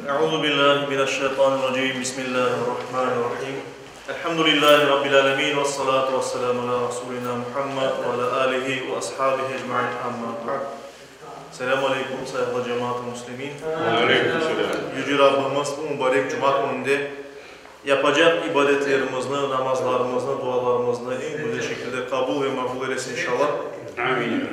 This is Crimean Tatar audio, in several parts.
Euzu billahi mineşşeytanirracim. Bismillahirrahmanirrahim. Elhamdülillahi rabbil alemin vessalatu vesselamu ala rasulina Muhammed ve ala alihi ve ashabihi ecmain. Amma ba'd. Selamu aleykum, sayğılı cemaat-ı muslimin. Aleyküm selam. Yüce Rabbimiz bu mübarek cuma kününde yapacaq ibadetlerimizni, namazlarımıznı, dualarımıznı eñ güzel şekilde qabul ve maqbul eylesin inşallah. Amin.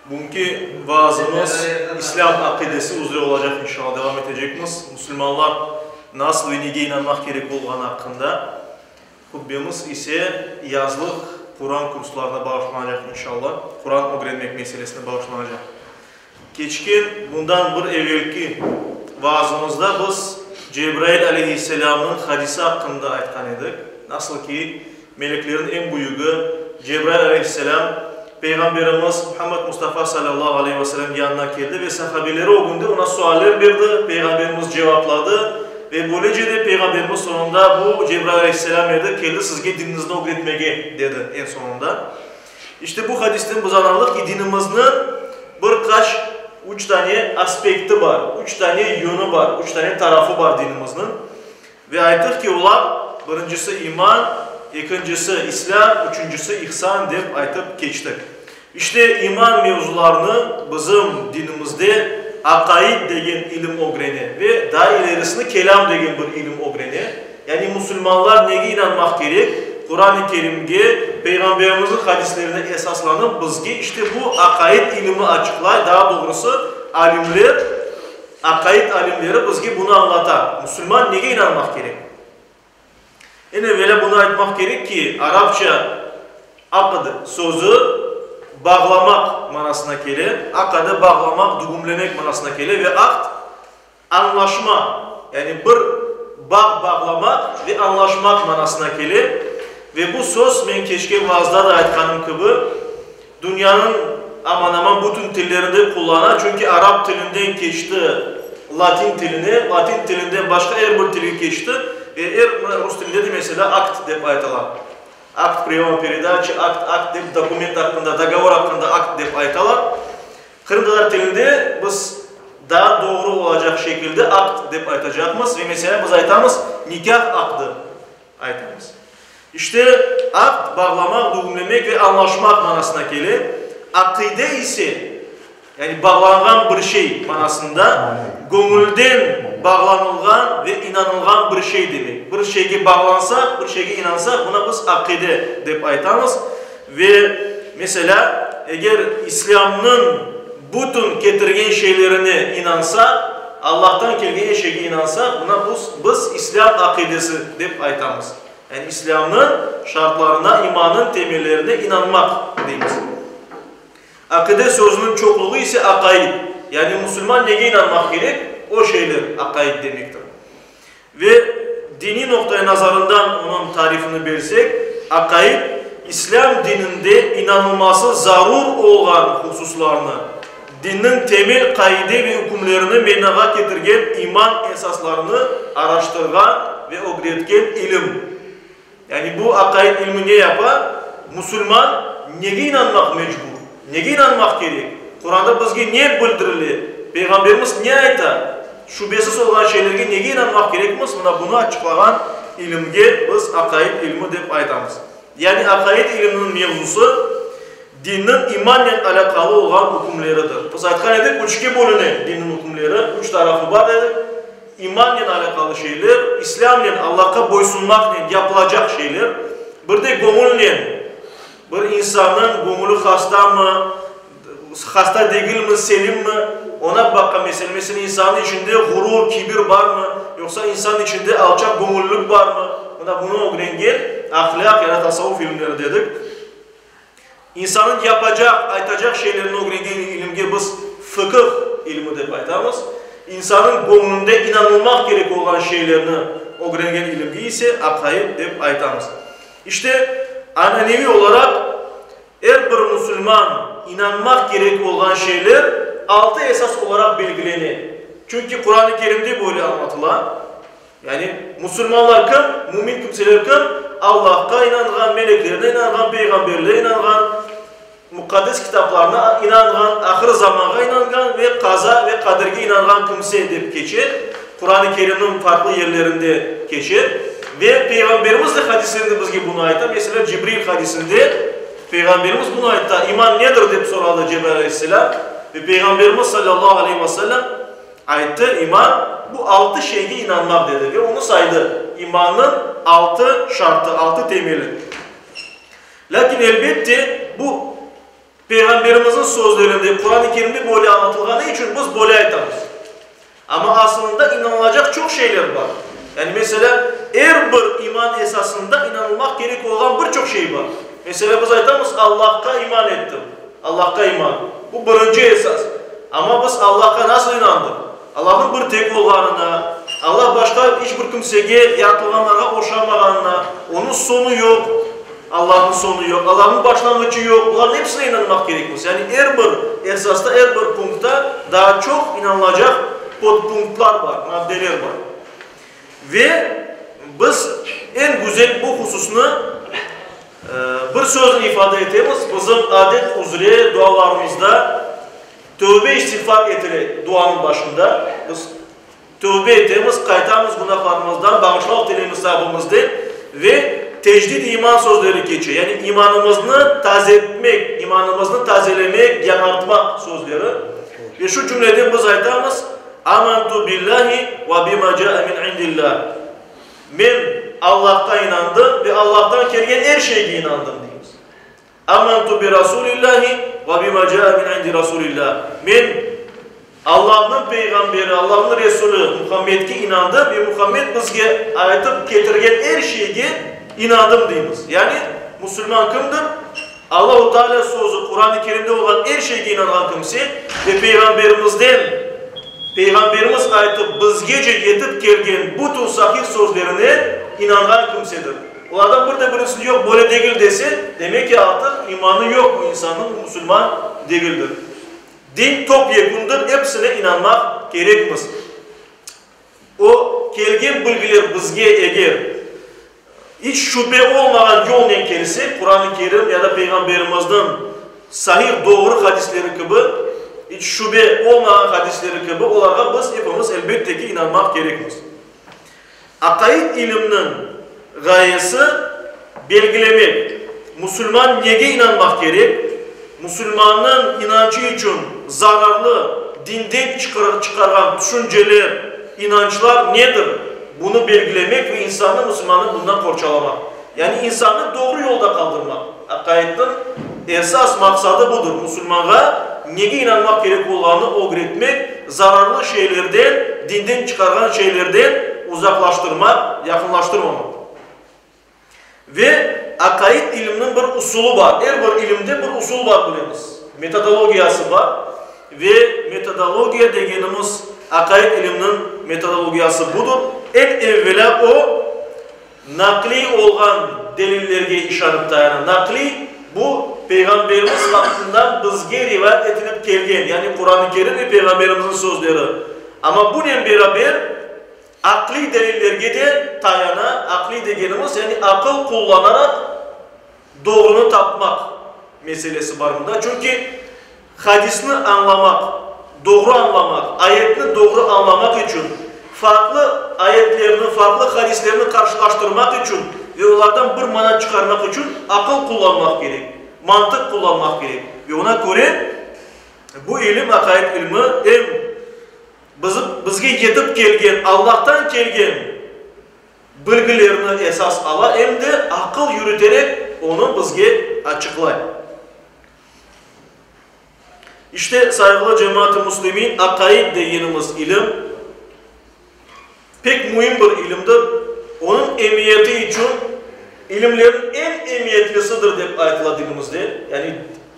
Bugünki vaazımız İslâm aqidesi üzre olacaq inşallah, devam etecekmiz. Musulmanlar nasıl ve nege inanmaq kerek olğanı aqqında. Hutbemiz ise yazlıq Quran kurslarına bağışlanacaq inşallah, Quran ögrenmek meselesine bağışlanacaq. Keçken, bundan bir evelki vaazımızda biz Cebrail aleyhisselâmnıñ hadisi aqqında aytqan edik. Nasıl ki, meleklerniñ eñ büyügi Cebrail aleyhisselâm Peyğamberimiz Muhammed Mustafa salâllahu aleyhi ve selem yanına keldi ve sahabeleri ögünde oña sualler berdi, Peyğamberimiz cevapladı ve böylece de Peyğamberimiz soñunda bu Cebrail aleyhisselâm edi, keldi sizge dininizni ögretmege, dedi eñ soñunda. İşte bu hadisten biz añladıq ki, dinimizniñ bir qaç, üç tane aspekti bar, üç tane yönü bar, üç tane tarafı bar dinimizniñ. Ve ayttıq ki, olar, birincisi iman, ekincisi islâm, üçüncisi ihsan dep aytıp keçtik. İşte iman mevzularını bizim dinimizde aqaid degen ilim ögrene ve daa ilerisini kelâm degen bir ilim ögrene. Yani musulmanlar nege inanmaq kerek? Quran-ı Kerimge, Peyğamberimizniñ hadislerine esaslanıp bizge işte bu aqaid ilimi açıqlay, daa doğrusı alimler, aqaid alimleri bizge bunı añlata. Musulman nege inanmaq kerek? Eñ evelâ bunı aytmaq kerek ki, arapça aqd sözü bağlamaq manasına kele, aqada bağlamaq, dügümlemek manasına kele ve aqd, Añlaşma, yani bir bağ bağlamaq ve añlaşmaq manasına kele ve bu söz, men keçken vaazda da aytqanım kibi, dünyanıñ aman-aman bütün tillerinde qullana, çünki arap tilinden keçti latin tiline, latin tilinden başqa er bir tilge keçti ve er, mına, rus tilinde de, meselâ, akt dep aytıla. Akt priyoma-peredaçi, akt, akt dep dokument aqqında, dogovor aqqında akt dep aytalar. Qırımtatar tilinde biz daa doğru olacaq şekilde aqd dep aytacaqmız ve meselâ biz aytamız nikâh aqdı aytamız. İşte, aqd, bağlamaq, dügümlemek ve añlaşmaq manasına kele, aqide ise, yani bağlanğan bir şey manasında, göñülden bağlanılğan ve inanılğan bir şey demek. Bir şeyge bağlansaq, bir şeyge inansaq, buna biz aqide dep aytamız. Ve, meselâ, eger İslâmnıñ bütün ketirgen şeylerine inansaq, Allahtan kelgen er şeyge inansaq, buna biz, biz İslâm aqidesi dep aytamız. Yani İslâmnıñ şartlarına, imannıñ temellerine inanmaq deymiz. Aqide sözüniñ çoqluğı ise aqaid, yani musulman nege inanmaq kerek, o şeyler aqaid demektir. Ve diniy noqta-i nazarından onıñ tarifini bersek, aqaid, İslâm dininde inanılması zarur olğan hususlarnı, dinniñ temel qaide ve ükümlerini meydanğa ketirgen iman esaslarını araştırğan ve ögretken ilim. Yani bu aqaid ilmi ne yapa? Musulman nege inanmaq mecbur? Nege inanmaq kerek? Quranda bizge ne bildirile? Peyğamberimiz ne ayta? Şübesiz olğan şeylerge nege inanmaq kerekmiz? Mına bunı açıqlağan ilimge biz aqaid ilmi dep aytamız. Yani aqaid iliminiñ mevzusı, dinniñ imannen alâqalı olğan ükümleridir. Biz aytqan edik, üçke bölüne dinniñ ükümleri, üç tarafı bar dedik. İmannen alâqalı şeyler, İslâmnen, Allahqa boysunmaqnen yapılacaq şeyler, bir de göñülnen, bir insannıñ göñüli hastamı, hasta degilmi, selimmi, oña baqqan mesele. Meselâ, insannıñ içinde ğurur, kibir barmı, yoqsa insannıñ içinde alçaq göñüllilik barmı, mına bunı ögrengen ahlâq ya da tasavvuf ilimleri dedik. İnsannıñ yapacaq, aytacaq şeylerini ögrengen ilimge biz fıqıh ilmi dep aytamız. İnsannıñ göñlünde inanılmaq kerek olğan şeylerni ögrengen ilimge ise aqaid dep aytamız. İşte, ananeviy olaraq er bir musulman inanmaq kerek olğan şeyler altı esas olaraq belgilene. Çünki Quran-ı Kerimde böyle añlatıla. Yani, musulmanlar kim? Mümin kimseler kim? Allahqa inanğan, meleklerine inanğan, peyğamberlere inanğan, muqaddes kitaplarına inanğan, ahır zamanğa inanğan ve qaza ve qaderge inanğan kimse dep keçe. Quran-ı Kerimniñ farqlı yerlerinde keçe ve Peyğamberimiz de hadislerinde bizge bunı ayta. Meselâ, Cibril hadisinde Peyğamberimiz bunı ayta, İman nedir, dep soradı Cebrail aleyhisselâm ve Peyğamberimiz salâllahu aleyhi ve sellem ayttı, İman, bu altı şeyge inanmaq, dedi ve onı saydı, İmannıñ altı şartı, altı temeli. Lâkin, elbette, bu Peyğamberimizniñ sözlerinde, Quran-ı Kerimde böyle añlatılğanı içün biz böyle aytamız. Amma asılında inanılacaq çoq şeyler bar. Yani, meselâ, er bir iman esasında inanılmaq kerek olğan bir çoq şey bar. Meselâ, biz aytamız, Allahqa iman ettim. Allahqa iman. Bu birinci esas. Amma biz Allahqa nasıl inandıq? Allahnıñ bir tek olğanına, Allah başqa iç bir kimsege, yaratılğanlarğa oşamağanına, Onıñ soñu yoq, Allahnıñ soñu yoq, Allahnıñ başlanğıçı yoq, bularnıñ episine inanmaq kerekmiz. Yani er bir esasta, er bir punktta daa çoq inanılacaq podpunktlar bar, maddeler bar. Ve biz eñ güzel bu hususnı bir söznen ifade etemiz, bizim adet üzre dualarımızda Tövbe istiğfar etile duanıñ başında. Biz tövbe etemiz, qaytamız günahlarımızdan, bağışlav tileymiz Rabbimizden ve tecdid-i iman sözleri keçe, yani imanımıznı tazetmek, imanımıznı tazelemek, yañartmaq sözleri. Ve şu cümleden biz aytamız, Amantu billahi ve bima caa min indillah. Men Allahqa inandım ve Allahtan kelgen er şeyge inandım, deymiz. Amantu bi Rasulillahi ve bima caa min indi Rasulillah, Men Allahnıñ Peyğamberi, Allahnıñ Resulü Muhammedke inandım ve Muhammed bizge aytıp ketirgen er şeyge inandım deymiz. Yani, musulman kimdir? Allahu Teala sözü, Quran-ı Kerimde olğan er şeyge inanğan kimse ve Peyğamberimizden, Peyğamberimiz aytıp bizgece yetip kelgen bütün sahih sözlerine inanğan kimsedir. Olardan bir de birisi yoq, böyle degil dese, demek ki, artıq imanı yoq bu insannıñ, bu musulman degildir. Din topyekündir, episine inanmaq kerekmiz. O kelgen bilgiler bizge eger iç şübe olmağan yolnen kelse, Quran-ı Kerim ya da Peyğamberimizniñ sahih, doğru hadisleri kibi, iç şübe olmağan hadisleri kibi, olarğa biz epimiz, elbette ki, inanmaq kerekmiz. Aqaid ilimniñ ğayesi, belgilemek, musulman nege inanmaq kerek, musulmannıñ inançı içün zararlı, dinden çıqarğan tüşünceler, inançlar nedir, bunı belgilemek ve insannı, musulmannı bundan qorçalamaq. Yani insannı doğru yolda qaldırmaq. Aqaidniñ esas maqsadı budır, musulmanğa nege inanmaq kerek olğanını ögretmek, zararlı şeylerden, dinden çıqarğan şeylerden uzaqlaştırmaq, yaqınlaştırmamaq. Ve aqaid ilimniñ bir usulı bar. Er bir ilimde bir usul bar, bilemiz. Metodologiyası bar. Ve metodologiya degenimiz, aqaid ilimniñ metodologiyası budır. Eñ evvelâ o, Naqliy olğan delillerge işanıp tayana. Naqliy, bu, Peyğamberimiz vaqtından bizge rivayet etilip kelgen, yani Quran-ı Kerim ve Peyğamberimizniñ sözleri. Amma bunen beraber aqliy delillerge de tayana, aqliy degenimiz, yani aqıl qullanaraq doğrunı tapmaq meselesi bar mında. Çünki Hadisni añlamaq, doğru añlamaq, ayetni doğru añlamaq içün, farqlı ayetlerni, farqlı hadislerni qarşılaştırmaq içün ve olardan bir mana çıqarmaq içün aqıl qullanmaq kerek, mantıq qullanmaq kerek. Ve oña köre bu ilim, aqaid ilmi, em bizge yetip kelgen, Allahtan kelgen bilgilerni esas ala, em de aqıl yürüterek onı bizge açıqlay. İşte, sayğılı cemaat-ı müslimin, aqaid degenimiz ilim pek müim bir ilimdir. Onıñ emiyeti içün ilimlerniñ eñ emiyetlisidir dep aytıla dinimizde. Yani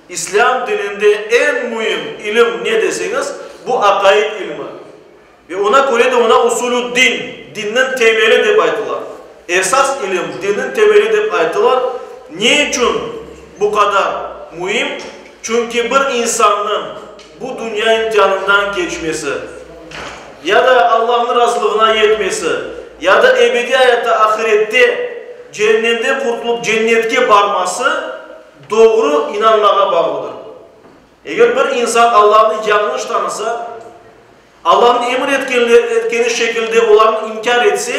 İslâm dininde eñ müim ilim ne deseñiz, bu aqaid ilmi. Ve oña köre de oña usulü-din, dinniñ temeli dep aytıla. Esas ilim, dinniñ temeli dep aytıla. Ne içün bu qadar müim? Çünki bir insannıñ bu dünya imtianından keçmesi, ya da Allahnıñ razılığına yetmesi, ya da ebediy ayatta, ahirette, cennemden qurtulıp cennetke barması doğru inanmağa bağlıdır. Eger bir insan Allahnı yañlış tanısa, Allanıñ emir etkeni şekilde olarnı inkâr etse,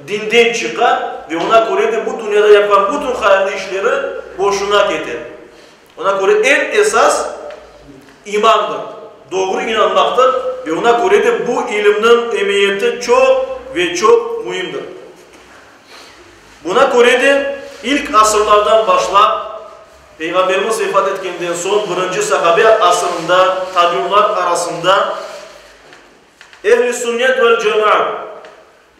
dinden çıqa ve oña köre de bu dünyada yapqan bütün hayırlı işleri boşuna kete. Oña köre eñ esas imandır, doğru inanmaqtır ve oña köre de bu ilimniñ emiyeti çoq ve çoq müimdir. Buna köre de ilk asırlardan başlap, Peyğamberimiz vefat etkenden soñ birinci sahabe asırında tabiunlar arasında Ehl-i sünnet vel-cemaat,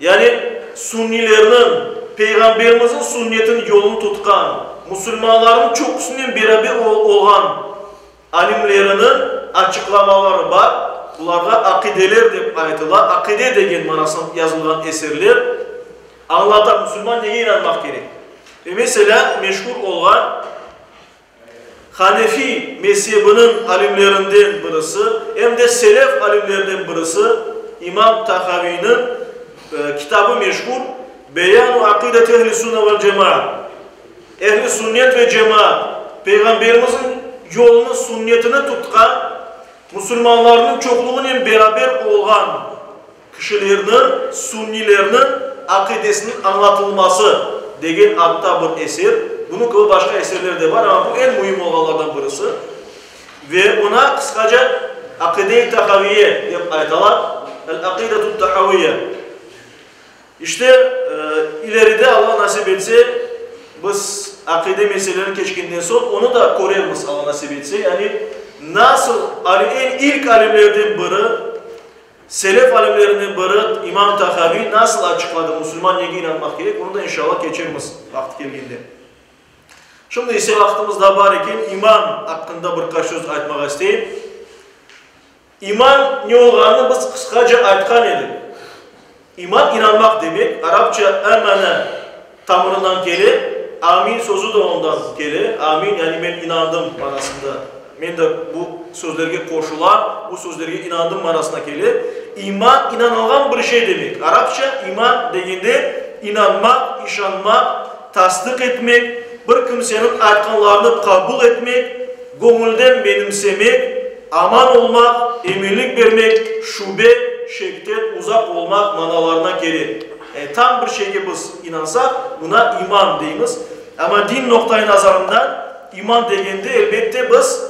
yani sünnilerniñ, Peyğamberimizniñ sünnetiniñ yolunı tutqan, musulmanlarnıñ çoqusınen beraber olğan alimleriniñ açıqlamaları bar, bularğa aqideler dep aytıla, aqide degen manasına yazılğan eserler añlata, musulman nege inanmaq kerek. Ve meselâ, meşhur olğan Hanefi mezhebiniñ alimlerinden birisi, em de selef alimlerinden birisi İmam Tahaviyniñ kitabı meşhur Beyanu aqideti ehli sunne vel cemaat, Ehli sünnet ve cemaat, Peyğamberimizniñ yolunı, sünnetini tutqan musulmanlarnıñ çoqluğınen beraber olğan Kişilerniñ, sünnilerniñ aqidesiniñ añlatılması degen adda bir eser. Bunıñ kibi başqa eserler de bar, amma bu eñ müim olğanlardan birisi. Ve oña qısqaca Aqide-i Tahaviye dep aytalar, El-Aqidetu't-Tahaviyye. İşte, ileride Alla nasip etse, biz aqide meselelerini keçkenden soñ, onı da körermiz, Alla nasip etse, yani nasıl eñ ilk alimlerden biri, Selef alimlerinden biri İmam Tahaviy nasıl açıqladı, musulman nege inanmaq kerek, onı da inşallah keçermiz vaqtı kelgende. Şimdi ise vaqtımız da bar eken, iman aqqında bir qaç söz aytmağa isteyim. İman ne olğanını biz qısqaca aytqan edik. İman inanmaq demek, arapça amana tamırından kele, amin sözü de ondan kele, amin, yani men inandım manasında, men de bu sözlerge qoşulam, bu sözlerge inandım manasına kele. İman, inanılğan bir şey demek. Arapça iman degende inanmaq, işanmaq, tasdiq etmek, bir kimseniñ aytqanlarını qabul etmek, göñülden menimsemek, aman olmaq, eminlik bermek, şübe, şekten uzaq olmaq manalarına kele. Yani tam bir şeyge biz inansaq, buna iman deymiz. Amma din noqtai nazarından iman degende, elbette, biz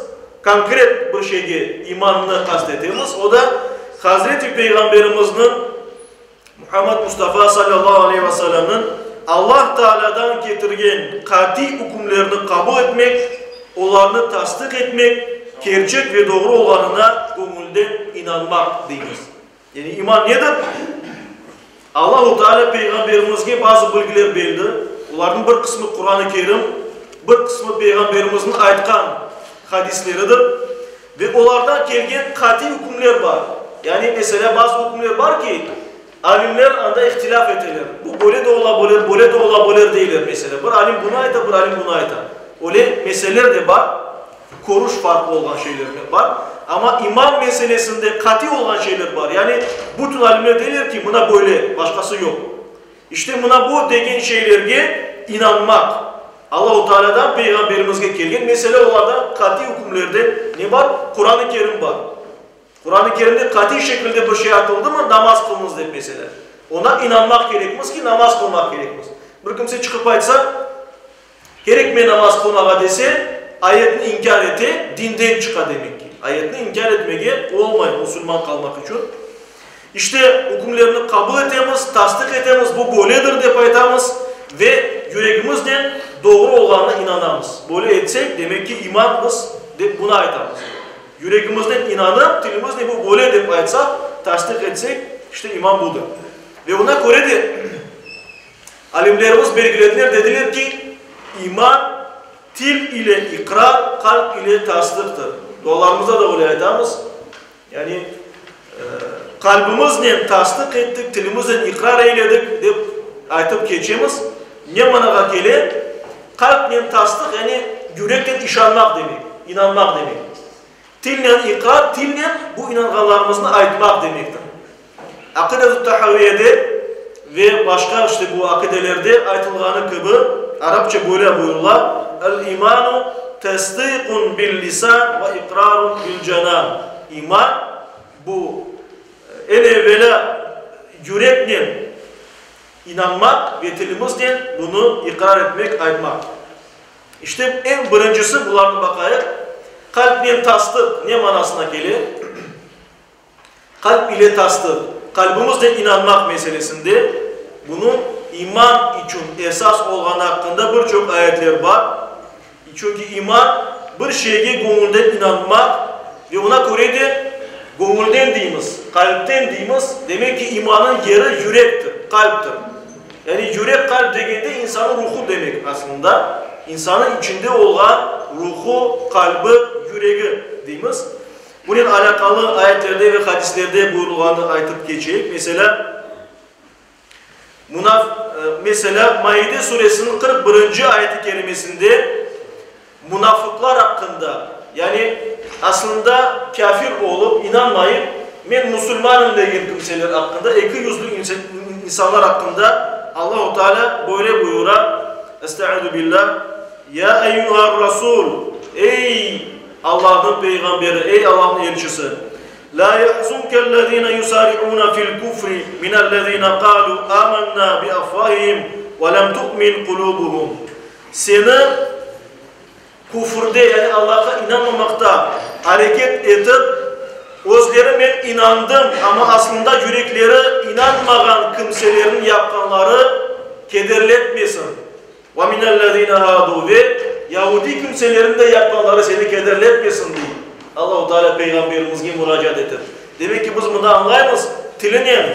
konkret bir şeyge imannı qast etemiz, o da Hazreti Peyğamberimizniñ, Muhammed Mustafa salâllahu aleyhi ve sellemniñ Allah Taalâdan ketirgen qatiy ükümlerini qabul etmek, olarnı tasdiq etmek, kerçek ve doğru olğanına göñülden inanmaq deymiz. Yani iman nedir? Allahu Teala Peyğamberimizge bazı bilgiler berdi. Olarnıñ bir qısmı Quran-ı Kerim, bir qısmı Peyğamberimizniñ aytqan hadisleridir. Ve olardan kelgen qatiy ükümler bar. Yani, meselâ, bazı ükümler bar ki, alimler anda ihtilâf eteler. Bu böyle de ola bilir, böyle de ola bilir deyler, meselâ. Bir alim bunı ayta, bir alim bunı ayta. Öyle meseleler de bar, körüş farqlı olğan şeyler de bar. Amma iman meselesinde qatiy olğan şeyler bar. Yani, bütün alimler deyler ki, mına böyle, başqası yoq. İşte mına bu degen şeylerge inanmaq, Allahu Tealâdan Peyğamberimizge kelgen mesele olardan qatiy ükümlerde ne bar? Quran-ı Kerim bar. Quran-ı Kerimde qatiy şekilde bir şey aytıldımı, namaz qılıñız dep mesele. Ona inanmaq kerekmiz ki, namaz qılmaq kerekmiz. Bir kimse çıqıp aytsa, Kerekmey namaz qılmağa dese, ayetni inkâr ete, dinden çıqa demek ki. Ayetni inkâr etmege olmay musulman qalmaq içün. İşte, ükümlerni qabul etemiz, tasdiq etemiz, bu böyledir dep aytamız ve yüregimiznen doğru olğanına inanamız. Böyle etsek, demek ki, iman biz dep bunı aytamız. Yüregimiznen inanıp, tilimiznen bu böyle dep aytsaq, tasdiq etsek, işte iman budır. Ve buna köre de, Alimlerimiz belgilediler, dediler ki, iman, til ile iqrar, qalp ile tasdıqtır. Dualarımızda da öyle aytamız. Yani, qalbimiznen tasdıq ettik, tilimiznen iqrar eyledik, dep aytıp keçemiz. Ne manağa kele? Qalpnen tasdıq, yani yüreknen işanmaq demek, inanmaq demek. Tilnen iqrar, tilnen bu inanğanlarımıznı aytmaq demektir. Aqidetut Tahaviyede ve başqa işte bu aqidelerde aytılğanı kibi, arapça böyle buyurıla, El-imanu tesdiqun bil-lisan ve iqrarun bil-cenan. İman, bu. Eñ evelâ yüreknen inanmaq ve tilimiznen bunı iqrar etmek, aytmaq. İşte, eñ birincisi bularnı baqayıq, qalpnen tasdıq ne manasına kele? Qalp ile tasdıq, qalbimiznen inanmaq meselesinde bunıñ iman içün esas olğanı aqqında bir çoq ayetler bar. Çünki iman, bir şeyge göñülden inanmaq ve oña köre de göñülden deymiz, qalpten deymiz, demek ki, imanıñ yeri yürektir, qalptir. Yani yürek, qalp degende insannıñ ruhu demek aslında, insannıñ içinde olğan ruhu, qalbi, yüregi deymiz. Bunen alâqalı ayetlerde ve hadislerde buyurılğanı aytıp keçeyik. Meselâ, Munaf, meselâ, Maide suresiniñ 41-nci ayeti kerimesinde munafıqlar aqqında, yani aslında kâfir olıp, inanmayıp, men musulmanım degen kimseler aqqında, ekiyüzlü insanlar aqqında Allahu Teala böyle buyura, Estaizu billah, Ya eyyuhar-rasul, ey Allahnıñ peyğamberi, ey Allahnıñ elçisi! Lâ yahzunkellezîne yusâri'ûne fil kufri minellezîne qâlû âmennâ bi afvâhihim ve lem tu'min kulûbuhum. Seni küfürde, yani Allahqa inanmamaqta areket etip, özleri men inandım, amma aslında yürekleri inanmağan kimselerniñ yapqanları kederletmesin. Ve minellezîne hâdû ve yahudi kimselerniñ de yapqanları seni kederletmesin, dey Allahu Teala Peyğamberimizge muracaat etip. Demek ki, biz mında añlaymız, tilinen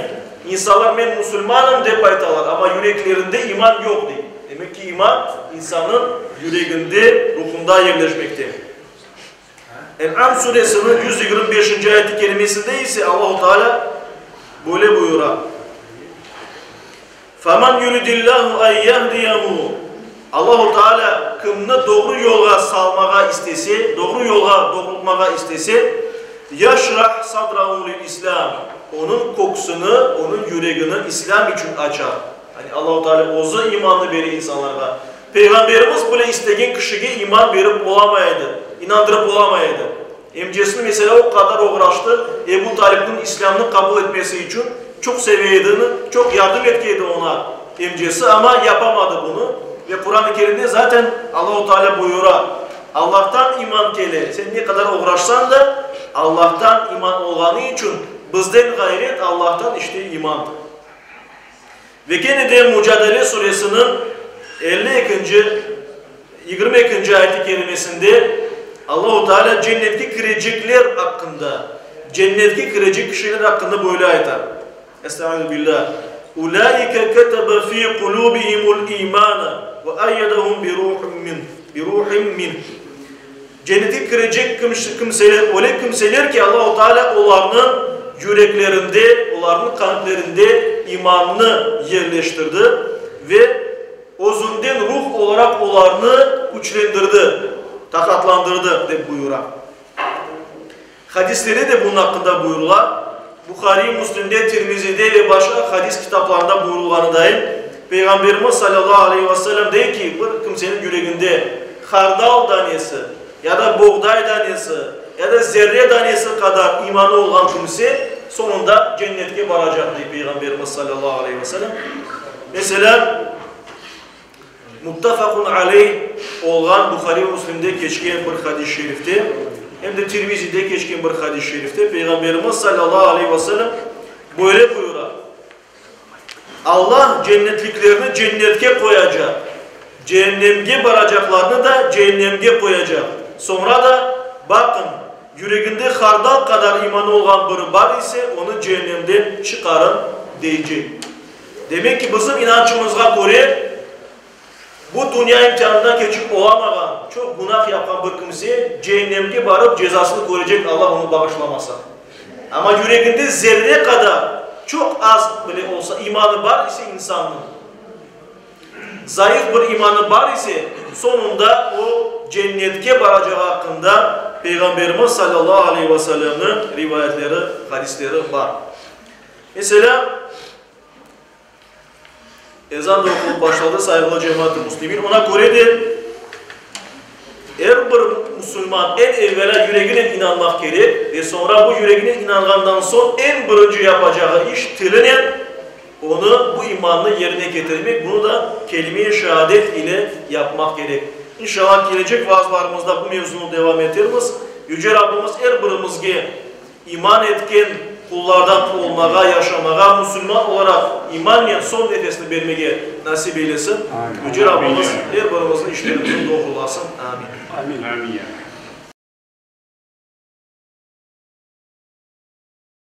insanlar men musulmanım dep aytalar, amma yüreklerinde iman yoq, dey. Demek ki, iman insannıñ yüreginde, ruhunda yerleşmekte. En'am suresiniñ 125-nci ayeti kerimesinde ise Allahu Teala böyle buyura, Femen yuridillahu en yehdiyehu, Allahu Teala kimni doğru yolğa salmağa istese, doğru yolğa doğrultmağa istese, yeşrah sadrahu lil-İslâm, onıñ köksüni, onıñ yüregini İslâm içün açar. Yani Allahu Teala özü imannı bere insanlarğa. Peyğamberimiz bile istegen kişige iman berip olamay edi, inandırıp olamay edi. Emcesini, meselâ, o qadar oğraştı, Ebu Talibniñ İslâmnı qabul etmesi içün çoq seve edini, çoq yardım etken edi oña emcesi, amma yapamadı bunı. Ve Quran-ı Kerimde zaten Allahu Teala buyura, Allahtan iman kele, sen ne qadar oğraşsañ da, Allahtan iman olğanı içün bizden ğayret Allahtan işte imandır. Ve kene de Mucadele suresiniñ elli ekinci, yigirmi ekinci ayeti kerimesinde Allahu Teala cennetke kirecekler aqqında, cennetke kirecek kişiler aqqında böyle ayta, Estaizu billah, Ulaike ketebe fi kulubihimul imane ve ayyedehum bi ruhim minh, bi ruhim minh. Cennetke kirecek kimseler öyle kimseler ki, Allahu Teala olarnıñ yüreklerinde, olarnıñ qalplerinde imannı yerleştirdi ve Özünden ruh olaraq olarnı küçlendirdi, taqatlandırdı, dep buyura. Hadislerde de bunıñ aqqında buyurıla. Buhariy, Müslimde, Tirmiziyde ve başqa hadis kitaplarında buyurılğanıday, Peyğamberimiz salâllahu aleyhi ve sellem dey ki, bir kimseniñ yüreginde hardal danesi ya da boğday danesi ya da zerre danesi qadar imanı olğan kimse soñunda cennetke baracaq, dey Peyğamberimiz salâllahu aleyhi ve sellem. Meselâ, Muttafaqun aleyh olğan Buhari ve Müslimde keçken bir hadis-i şerifte, em de Tirmizide keçken bir hadis-i şerifte Peyğamberimiz salâllahu aleyhi ve sellem böyle buyura, Allah cennetliklerni cennetke qoyacaq, ceennemge baracaqlarnı da ceennemge qoyacaq. Soñra da, Baqıñ, yüreginde hardal qadar imanı olğan biri bar ise, onı ceennemden çıqarın, deycek. Demek ki, bizim inançımızğa köre, bu dünya imtianından keçip olamağan, çoq günah yapqan bir kimse ceennemge barıp cezasını körecek, Alla onı bağışlamasa. Amma yüreginde zerre qadar, çoq az bile olsa, imanı bar ise insannıñ, zayıf bir imanı bar ise, soñunda o cennetke baracağı aqqında Peyğamberimiz salâllahu aleyhi ve sellemniñ rivayetleri, hadisleri bar. Meselâ, ezan da oqulıp başladı, sayğılı cemaat-ı müslimin. Oña köre de er bir. musulman eñ evelâ yüreginen inanmaq kerek ve soñra bu yüreginen inanğandan soñ eñ birinci yapacağı iş tilinen onı, bu imannı yerine ketirmek, bunı da kelime-i şeadet ile yapmaq kerek. İnşallah, kelecek vaazlarımızda bu mevzunı devam etermiz. Yüce Rabbimiz er birimizge İman etken qullardan olmağa, yaşamağa, musulman olaraq imannen soñ nefesni bermege nasip eylesin. Yüce Rabbimiz er birimizni işlerimizni doğrulasın. Amin. Amin.